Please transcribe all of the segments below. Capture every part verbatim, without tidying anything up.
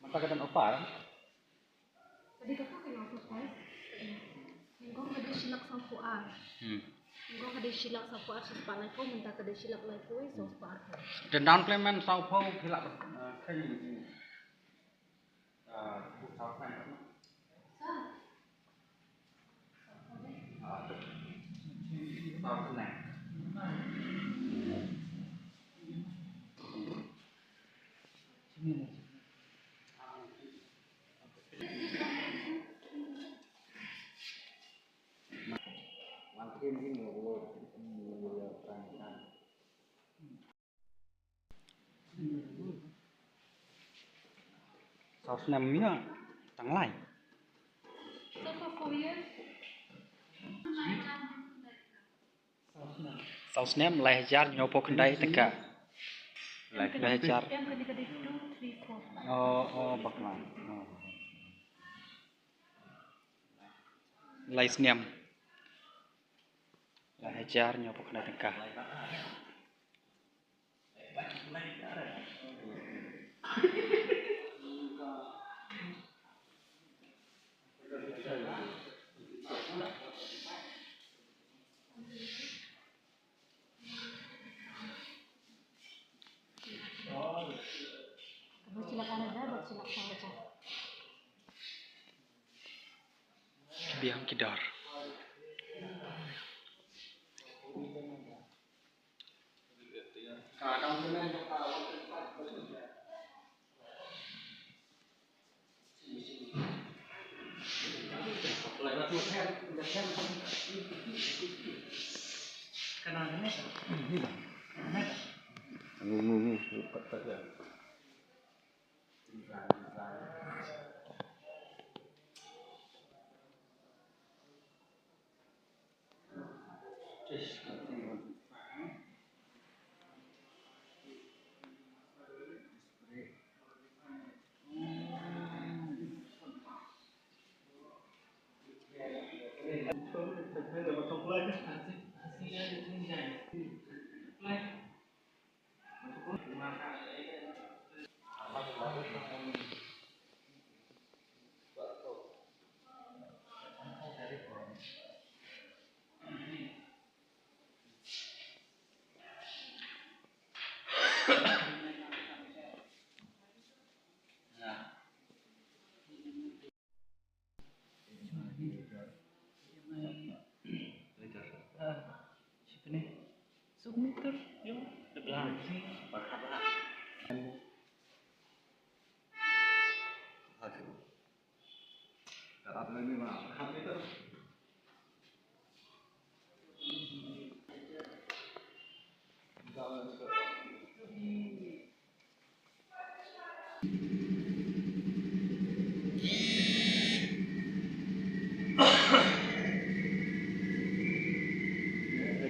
Mynta ka don offer. Ka dei kata ka nong surprise. Nyngkong ka dei shi lak sawphew ar. Hmm. Nyngkong ka dei shi lak sawphew ar, shi spah laiphew, mynta ka dei shi lak laiphew, saw spah arphew. Te down payment sawphew phi lah, eh, khein. Saw snem ïa tang lai. Saw snem lai hajar hynñiewphew khyndai tyngka. Lai hajar. Oh, oh, bakla. Oh. Lai snem. Lai hajar hynñiewphew khyndai tyngka. Biang ki dor.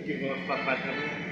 Ki ba pat pat.